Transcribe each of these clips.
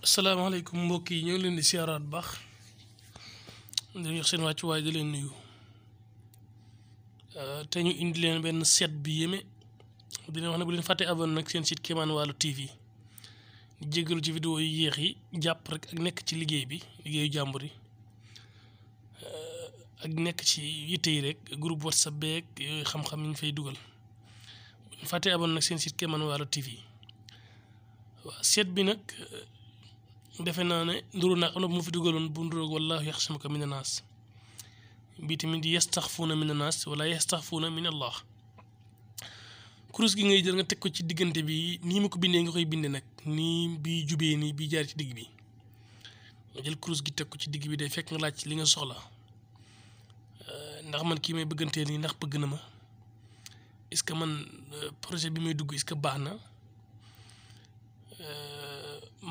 asalaamaaleykum mbokk yi ñoo ngi leen di siyaaraat bu baax di jox seen wàccuwaay di leen nuyu te ñu indi leen benn seet bi yéeme di leen wax ne bu leen fàtte abonné nag seen site Kémane Walo TV di jéggalu ci vidéo yi yéex yi jàpp rek ak nekk ci liggéey bi liggéeyu jàmbur yi ak nekk ci yitte yi rek groupe WhatsApp beeg yooyu xam-xam yi ñu fay dugal bu leen fàtte abonné nag seen site Kémane Walo TV waaw seet bi nag defe naa ne nduru naa am na bu ma fi dugaloon bu nduroog wallaahu yaxsimuka mina naas bii tamit di yastaxfuuna mina naas wala yastaxfuuna min allah kurus gi ngay jël nga teg ko ci diggante bi nii ma ko bindee nga koy bindee nag nii bii jubee nii bii jaar ci digg bi nga jël kurus gi teg ko ci digg bi day fekk nga laaj li nga soxla ndax man kii may bëggantee nii ndax bëgg na ma est-ce que man projet bi may dugg est-ce que baax na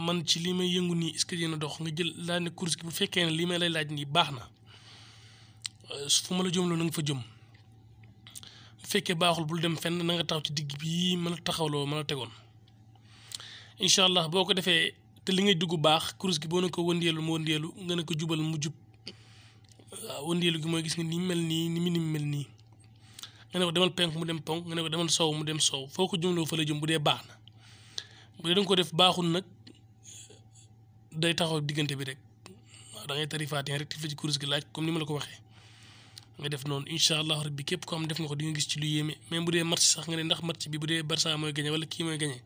man ci lii may yëngu nii est-ce que dina dox nga jël laa ne course gi bu fekkee ne lii may lay laaj nii baax na fu ma la jëmloo na nga fa jëm bu fekkee baaxul bul dem fenn na nga taxaw ci digg bii mën a taxawloo mën a tegoon incha allah boo ko defee te li ngay dugg baax course gi boo ne ko wëndeelu mu wëndeelu nga ne ko jubal mu jub waaw wëndeelu gi mooy gis nga ni mel nii ni mu mel nii nga ne ko demal penk mu dem penk nga ne ko demal sow mu dem sow foo ko jëmloo fa la jëm bu dee baax na bu dee da nga ko def baaxul nag day taxaw diggante bi rek waaw da ngay tarifaatee rek ci kurus gi laaj comme ni ma la ko waxee nga def noonu incha allah rabbi képp ko am def nga ko di nga gis ci lu yéeme même bu dee match sax nga ne ndax match bi bu dee Barça mooy gagné wala kii mooy gagné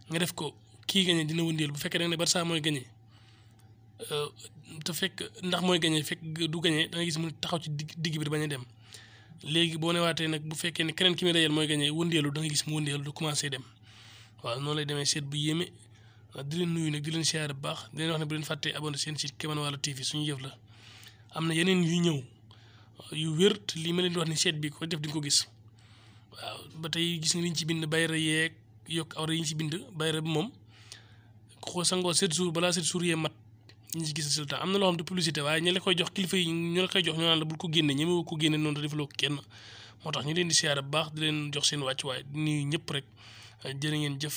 nga def ko kii gagné dina wëndeel bu fekkee da nga ne Barça mooy gagné te fekk ndax mooy gagné fekk du gagné da nga gis mu taxaw ci digg bi bañ a dem léegi boo newaatee nag bu fekkee ne keneen ki muy dajeel mooy gagné wëndeelu da nga gis mu wëndeelu du commencé dem waaw noonu lay demee seet bu yéeme. di leen nuyu nag di leen siyaare bu baax di leen wax ne bu leen fàttee abonné seen site Kémane Walo TV suñu yëf la am na yeneen yu ñëw yu wér te lii ma leen di wax ni seet bi ko def di nga ko gis waaw ba tey gis nga liñ ci bind bayra yeeg yokk awra yi ñu ci bind bayra bi moom ko sangoo 7 jours balaa 7 jours yee mat ñu ci gis résultat am na loo xam ne publicité waaye ñi la koy jox kilifa yi ñu la koy jox ñoo naan la bul ko génne ñemewu ko génne noonu te defaloo ko kenn moo tax ñu leen di siyaare bu baax di leen jox seen wàccuwaay di nuyu ñëpp rek jërë ngeen jëf